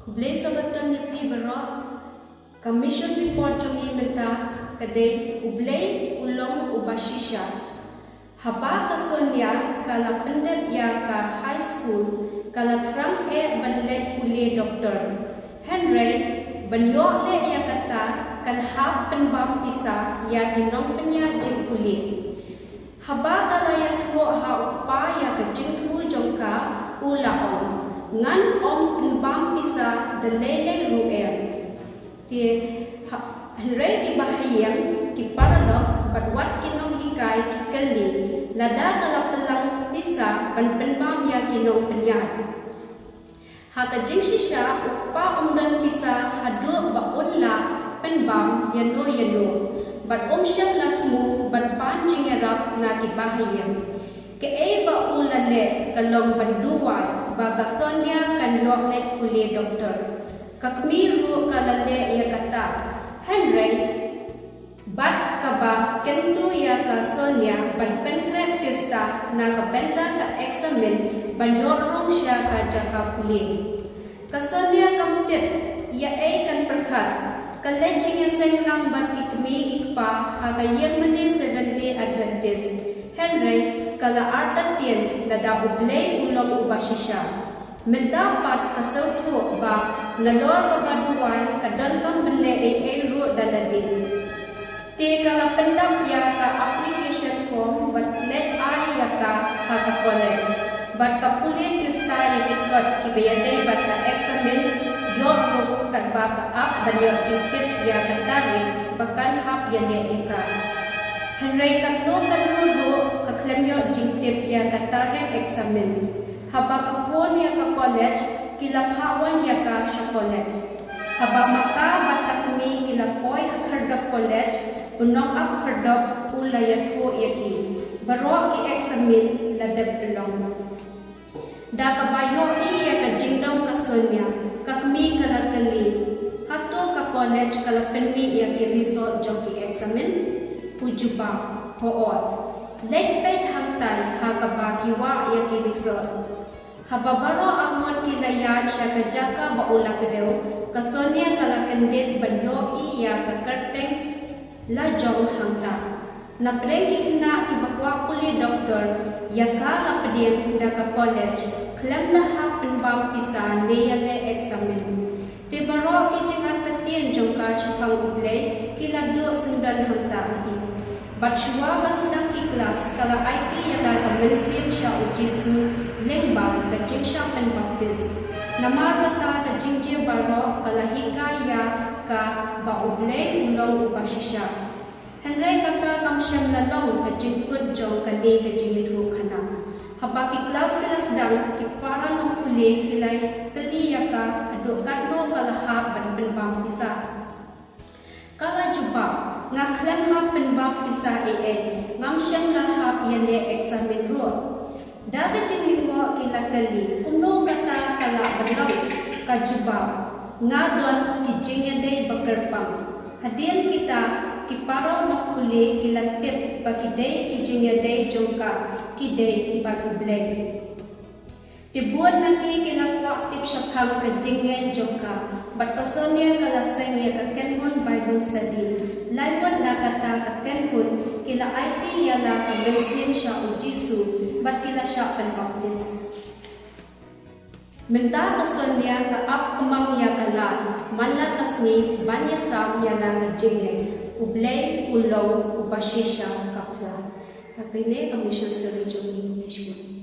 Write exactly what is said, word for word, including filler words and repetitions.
Khublei Sabbaton ïa phi baroh. Ka mission report jong ngi mynta ka dei U Blei u long uba shisha. Haba ka Sonia ka la pyndep ïa ka high school, ka la thrang eh ban leit pule doktor. Hynrei ban ïoh leh ïa kata kan hap pynbam pisa ïa ki nongpynïaid jingpule. Haba ka la ïathuh ha u kpa ïa ka jingthmu jong ka, u la ong, ngan ym pynbam pisa da lei lei ruh em. Te ha, hynrei ki bahaïing, ki paralok bad wat ki nonghikai ki kylli, lada ka la pynlang pisa ban pynbam ïa ki nongpynïaid. Ha ka jingshisha u kpa um don pisa haduh ba un lah pynbam ïano ïano, bad um shym la thmu ban pan jingïarap na ki bahaïing. Kaei ba u la leh ka long ban duwai ba ka Sonia kan ïoh leit pule doktor. Ka kmie ruh ka la leh ïa kata. Hynrei bad kaba kyntu ïa ka Sonia ban pynkhreh tista na ka bynta ka eksamin ban ïoh rung sha ka jaka pule. Ka Sonia kam tip ïa ei kan pyrkhat. Ka leit jingïaseng lang bad ki kmie ki kpa ha ka ïing mane Seventh Day Adventist. Hynrei ka la artatien lada U Blei u long uba shisha. Mynta pat ka sngewthuh ba nalor kaba duwai ka donkam ban leh ei ei ruh da lade. Te ka la pyndap ïa ka application form bad leit ai ïa ka ha ka college. Bad ka pule tista ïa ki kot kiba ïadei bad ka eksamin, ïoh ruh katba ka ap ban ïoh jingtip ïa ka tarik ba kan hap ïaleh ïa ka. Hynrei katno katno ruh ka khlem ïoh jingtip ïa ka tarik eksamin. Haba ka phone ïa ka college, ki la phah wan ïa ka sha college. Haba ma ka bad ka kmie ki la poi ha khyrdop college, u nongap khyrdop u la ïathuh ïa ki. Baroh ki eksamin la dep pynlong. Da kaba ïohi ïa ka jingdon ka Sonia, ka kmie ka la kylli, hato ka college ka la pynmih ïa ki result jong ki eksamin? U jubab, hooid. Leit peit hangtai ha kaba ki wah ïa ki result. Haba baroh arngut ki la ïaid sha ka jaka ba u la kdew, ka Sonia ka la kyndit ban ïohi ïa ka kyrteng la jong hangta. Napdeng ki khynnah kiba kwah pule doktor, ïa ka la pdiang da ka college, khlem da hap pynbam pisa ne ïaleh eksamin. Te baroh ki jingartatien jong ka shaphang U Blei ki la duh syndon hangta hi. Bad shuwa ban sdang ki klas ka la aiti ïa la ka mynsiem sha U Jisu lyngba ka jingshah pynbaptis. Namar kata ka jingjia baroh ka la hikai ïa ka ba U Blei u long uba shisha. Hynrei kata kam shym la long ka jingkut jong kane ka jingïathuhkhana. Haba ki klas ki la sdang, ki para nongpule ki la kylli ïa ka haduh katno ka la hap ban pynbam pisa. Ka la jubab, nga khlem hap pynbam pisa ei ei, ngam shym la hap ïaleh eksamin ruh. Da ka jinglyngngoh ki la kylli, kumno kata ka lah ban long? Ka jubab, nga don ki jingïadei ba kyrpang. Hadien kita ki para nongpule ki la tip ba ki dei ki jingïadei jong ka ki dei bad U Blei. Te bun na ki ki la kwah tip shaphang ka jingngeit jong ka, bad ka Sonia ka la seng ïa ka kynhun Bible study. Lai ngut na kata ka kynhun ki la aiti ïa la ka mynsiem sha U Jisu, bad ki la shah pynbaptis. Mynta ka Sonia ka ap kmang ïa ka lad man la ka sngi ban ïasam ïa la ka jingngeit, U Blei u long uba shisha, ka khot. Kata kane ka mission story jong ngi.